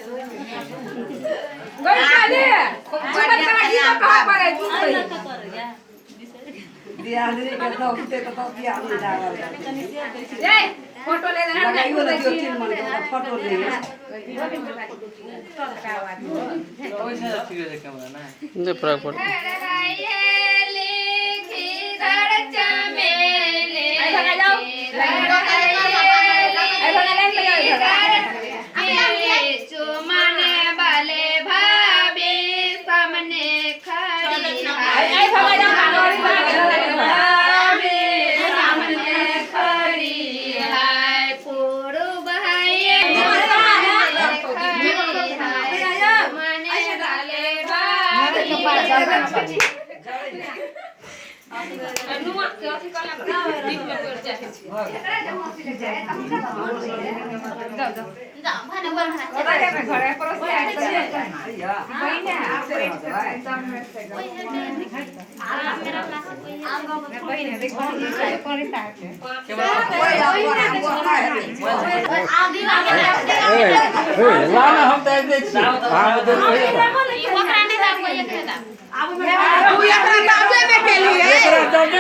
गई काले चुमन करा की तो कहा पर है चुप गई। दियादनी के दौड़ते तऽ तब दियादनी लागल। ए फोटो ले लेना। लगाइयो ने दियौ 3 मन के ओकरा फोटो ले। ओइसे ठीक रहै छै कैमरा ने। नहि फरक पड़तै। आई भगा जाओ, आई भगा लाइन पे जाओ, आई भगा। चुमन वाले भाभी सामने खड़ी आई आई भगा जाओ, भाभी सामने खड़ी है, पूर्व है खड़ी है, चुमन वाले भाभी। नुआ के अथी कर ला, बीच में पड़ जाए। जाओ जाओ, घरे में घरे पड़ोस के आए बहिना। बहिना देख, कौन साथ है? ला ना, हम तऽ आबि जाइ छी। ओकरा नहि दाब, एकरे दाब। एकरा दबे।